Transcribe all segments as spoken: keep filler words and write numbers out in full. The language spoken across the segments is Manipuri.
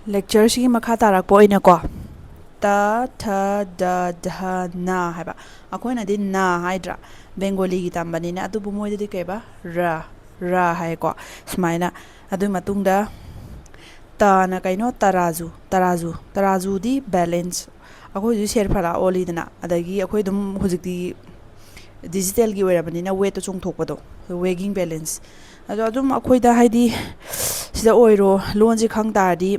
Lectureꯁꯤꯒꯤ ꯃꯈꯥ ꯇꯥꯔꯛꯄ ꯑꯣꯏꯅꯀꯣ, ꯇ, ꯊ, ꯗ, ꯙ, ꯅ ꯍꯥꯏꯕ꯫ ꯑꯩꯈꯣꯏꯅꯗꯤ ꯅ ꯍꯥꯏꯗ꯭ꯔꯥ, ꯕꯦꯡꯒꯣꯂꯤꯒꯤ ꯇꯝꯕꯅꯤꯅ, ꯑꯗꯨꯕꯨ ꯃꯣꯏꯗꯗꯤ ꯀꯩꯕ? ꯔ, ꯔ ꯍꯥꯏꯀꯣ꯫ ꯁꯨꯃꯥꯏꯅ꯫ ꯑꯗꯨꯒꯤ ꯃꯇꯨꯡꯗ ꯇꯅ ꯀꯩꯅꯣ? ꯇꯔꯥꯖꯨ, ꯇꯔꯥꯖꯨ, ꯇꯔꯥꯖꯨꯗꯤ balance꯫ ꯑꯩꯈꯣꯏꯁꯨ ꯁꯦꯔꯐꯂꯥ ꯑꯣꯜꯂꯤꯗꯅ, ꯑꯗꯒꯤ ꯑꯩꯈꯣꯏ ꯑꯗꯨꯝ ꯍꯧꯖꯤꯛꯇꯤ digitalꯒꯤ ꯑꯣꯏꯔꯕꯅꯤꯅ weightꯇꯣ ꯆꯣꯡꯊꯣꯛꯄꯗꯣ, weighing balance꯫ ꯑꯗꯣ ꯑꯗꯨꯝ ꯑꯩꯈꯣꯏꯗ ꯍꯥꯏꯗꯤ ꯁꯤꯗ ꯑꯣꯏꯔꯣ, ꯂꯣꯟꯁꯦ ꯈꯪ ꯇꯥꯔꯗꯤ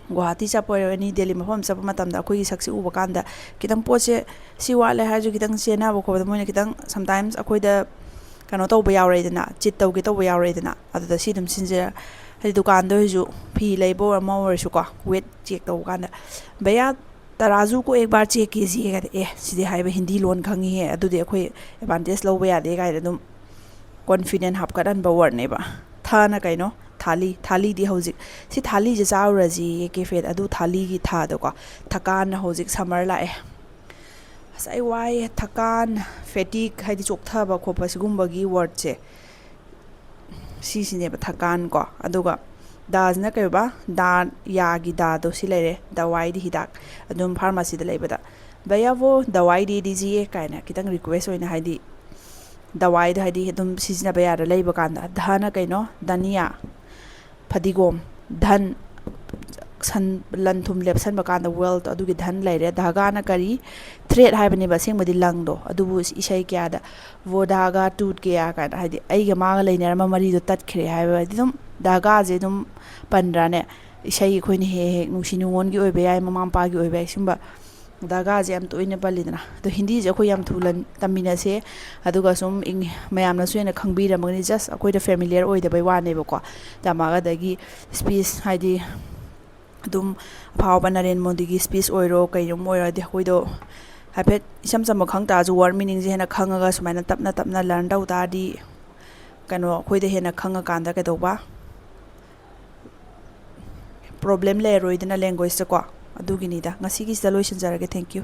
ꯒꯨꯋꯥꯍꯥꯇꯤ ꯆꯠꯄ ꯑꯣꯏꯔꯣ, ꯑꯦꯅꯤ ꯗꯦꯜꯂꯤ ꯃꯐꯝ ꯑꯃ ꯆꯠꯄ ꯃꯇꯝꯗ ꯑꯩꯈꯣꯏꯒꯤ ꯁꯛꯁꯦ ꯎꯕ ꯀꯥꯟꯗ ꯈꯤꯇꯪ ꯄꯣꯠꯁꯦ ꯁꯤ ꯋꯥꯠꯂꯦ ꯍꯥꯏꯔꯁꯨ ꯈꯤꯇꯪ ꯆꯦꯟꯅꯕ ꯈꯣꯠꯄꯗ ꯃꯣꯏꯅ ꯈꯤꯇꯪ sometimes ꯑꯩꯈꯣꯏꯗ ꯀꯩꯅꯣ ꯇꯧꯕ ꯌꯥꯎꯔꯛꯏꯗꯅ, cheat ꯇꯧꯒꯦ ꯇꯧꯕ ꯌꯥꯎꯔꯛꯏꯗꯅ, ꯑꯗꯨꯗ ꯁꯤ ꯑꯗꯨꯝ ꯁꯤꯟꯖꯔ ꯍꯥꯏꯗꯤ ꯗꯨꯀꯥꯟꯗ ꯑꯣꯏꯔꯁꯨ, ꯐꯤ ꯂꯩꯕ ꯑꯣꯏꯔꯣ ꯑꯃ ꯑꯣꯏꯔꯁꯨꯀꯣ, weight check ꯇꯧꯕ ꯀꯥꯟꯗ, "ꯚꯩꯌꯥ, ꯇꯔꯥꯖꯨ ꯀꯣ ꯑꯦꯛ ꯕꯥꯔ ꯆꯦꯛ ꯀꯤꯖꯤꯌꯦ" ꯀꯥꯏꯗ, "ꯑꯦ, ꯁꯤꯗꯤ ꯍꯥꯏꯕ ꯍꯤꯟꯗꯤ ꯂꯣꯟ ꯈꯪꯉꯤꯍꯦ, ꯑꯗꯨꯗꯤ ꯑꯩꯈꯣꯏ advantage ꯂꯧꯕ ꯌꯥꯗꯦ" ꯀꯥꯏꯗ ꯑꯗꯨꯝ confident ꯍꯥꯞꯀꯠꯍꯟꯕ wordꯅꯦꯕ꯫ ꯊꯅ ꯀꯩꯅꯣ? ꯊꯥꯂꯤ꯫ ꯊꯥꯂꯤꯗꯤ ꯍꯧꯖꯤꯛ ꯁꯤ ꯊꯥꯂꯤꯁꯦ ꯆꯥꯔꯨꯔꯁꯤ cafeꯗ, ꯑꯗꯨ ꯊꯥꯂꯤꯒꯤ ꯊꯥꯗꯀꯣ꯫ ꯊꯀꯥꯟꯅ ꯍꯧꯖꯤꯛ summer ꯂꯥꯛꯑꯦ꯫ ꯑꯁ, ꯑꯩ ꯋꯥꯏꯌꯦ꯫ ꯊꯀꯥꯟ, fatigue ꯍꯥꯏꯗꯤ ꯆꯣꯛꯊꯕ ꯈꯣꯠꯄ ꯁꯤꯒꯨꯝꯕꯒꯤ wordꯁꯦ ꯁꯤꯁꯤꯅꯦꯕ ꯊꯀꯥꯟ ꯀꯣ꯫ ꯑꯗꯨꯒ ꯗꯥꯁꯤꯅ ꯀꯩꯕ? ꯗꯥ, ꯌꯥꯒꯤ ꯗꯥꯗꯣ ꯁꯤ ꯂꯩꯔꯦ, ꯗꯋꯥꯏꯗꯤ ꯍꯤꯗꯥꯛ꯫ ꯑꯗꯨꯝ pharmacyꯗ ꯂꯩꯕꯗ, "ꯚꯩꯌꯥ, ꯋꯣ ꯗꯋꯥꯏ ꯗꯦ ꯗꯤꯖꯤꯌꯦ" ꯀꯥꯏꯅ ꯈꯤꯇꯪ request ꯑꯣꯏꯅ, ꯍꯥꯏꯗꯤ ꯗꯋꯥꯏꯗꯣ ꯍꯥꯏꯗꯤ ꯑꯗꯨꯝ ꯁꯤꯖꯤꯟꯅꯕ ꯌꯥꯔ ꯂꯩꯕ ꯀꯥꯟꯗ꯫ ꯙꯅ ꯀꯩꯅꯣ? ꯙꯅꯤꯌꯥ, ꯐꯗꯤꯒꯣꯝ꯫ ꯙꯟ, ꯁꯟ, ꯂꯟ ꯊꯨꯝ ꯂꯦꯞꯁꯟꯕ ꯀꯥꯟꯗ wealth, ꯑꯗꯨꯒꯤ ꯙꯟ ꯂꯩꯔꯦ꯫ ꯙꯥꯒꯥꯅ ꯀꯔꯤ? Thread ꯍꯥꯏꯕꯅꯦꯕ ꯑꯁꯦꯡꯕꯗꯤ ꯂꯪꯗꯣ, ꯑꯗꯨꯕꯨ ꯏꯁꯩ ꯀꯌꯥꯗ "ꯋꯣ ꯙꯥꯒꯥ ꯇꯨꯠ ꯒꯌꯥ" ꯀꯥꯏꯅ, ꯍꯥꯏꯗꯤ ꯑꯩꯒ ꯃꯥꯒ ꯂꯩꯅꯔꯝꯕ ꯃꯔꯤꯗꯣ ꯇꯠꯈ꯭ꯔꯦ ꯍꯥꯏꯕ꯫ ꯍꯥꯏꯗꯤ ꯑꯗꯨꯝ ꯙꯥꯒꯥꯁꯦ ꯑꯗꯨꯝ ꯄꯟꯗ꯭ꯔꯥꯅꯦ? ꯏꯁꯩ ꯑꯩꯈꯣꯏꯅ ꯍꯦꯛ ꯍꯦꯛ ꯅꯨꯡꯁꯤ ꯅꯨꯡꯉꯣꯟꯒꯤ ꯑꯣꯏꯕ ꯌꯥꯏ, ꯃꯃꯥ ꯃꯄꯥꯒꯤ ꯑꯣꯏꯕ ꯌꯥꯏ, ꯁꯨꯝꯕ ꯙꯥꯒꯥꯁꯦ ꯌꯥꯝ ꯇꯣꯏꯅ ꯄꯜꯂꯤꯗꯅ꯫ ꯑꯗꯣ ꯍꯤꯟꯗꯤꯁꯦ ꯑꯩꯈꯣꯏ ꯌꯥꯝ ꯊꯨꯅ ꯇꯝꯃꯤꯟꯅꯁꯦ, ꯑꯗꯨꯒ ꯁꯨꯝ ꯏꯪ-, ꯃꯌꯥꯝꯅꯁꯨ ꯍꯦꯟꯅ ꯈꯪꯕꯤꯔꯝꯃꯒꯅꯤ, just ꯑꯩꯈꯣꯏꯗ familiar ꯑꯣꯏꯗꯕꯩ ꯋꯥꯅꯦꯕꯀꯣ꯫ ꯇꯝꯃꯛꯑꯒꯗꯒꯤ speech ꯍꯥꯏꯗꯤ ꯑꯗꯨꯝ ꯑꯐꯥꯎꯕ ꯅꯔꯦꯟ ꯃꯣꯗꯤꯒꯤ speech ꯑꯣꯏꯔꯣ, ꯀꯩꯅꯣꯝ ꯑꯣꯏꯔꯣ, ꯍꯥꯏꯗꯤ ꯑꯩꯈꯣꯏꯗꯣ ꯍꯥꯏꯐꯦꯠ ꯏꯁꯝ ꯆꯝꯕ ꯈꯪ ꯇꯥꯔꯁꯨ word meaningꯁꯦ ꯍꯦꯟꯅ ꯈꯪꯉꯒ ꯁꯨꯃꯥꯏꯅ ꯇꯞꯅ ꯇꯞꯅ learn ꯇꯧ ꯇꯥꯔꯗꯤ ꯀꯩꯅꯣ ꯑꯩꯈꯣꯏꯗ ꯍꯦꯟꯅ ꯈꯪꯉꯀꯥꯟꯗ ꯀꯩꯗꯧꯕ problem ꯂꯩꯔꯔꯣꯏꯗꯅ languageꯇꯀꯣ꯫ ꯑꯗꯨꯒꯤꯅꯤꯗ꯫ ꯉꯁꯤꯒꯤꯁꯤꯗ ꯂꯣꯏꯁꯤꯟꯖꯔꯒꯦ꯫ Thank you꯫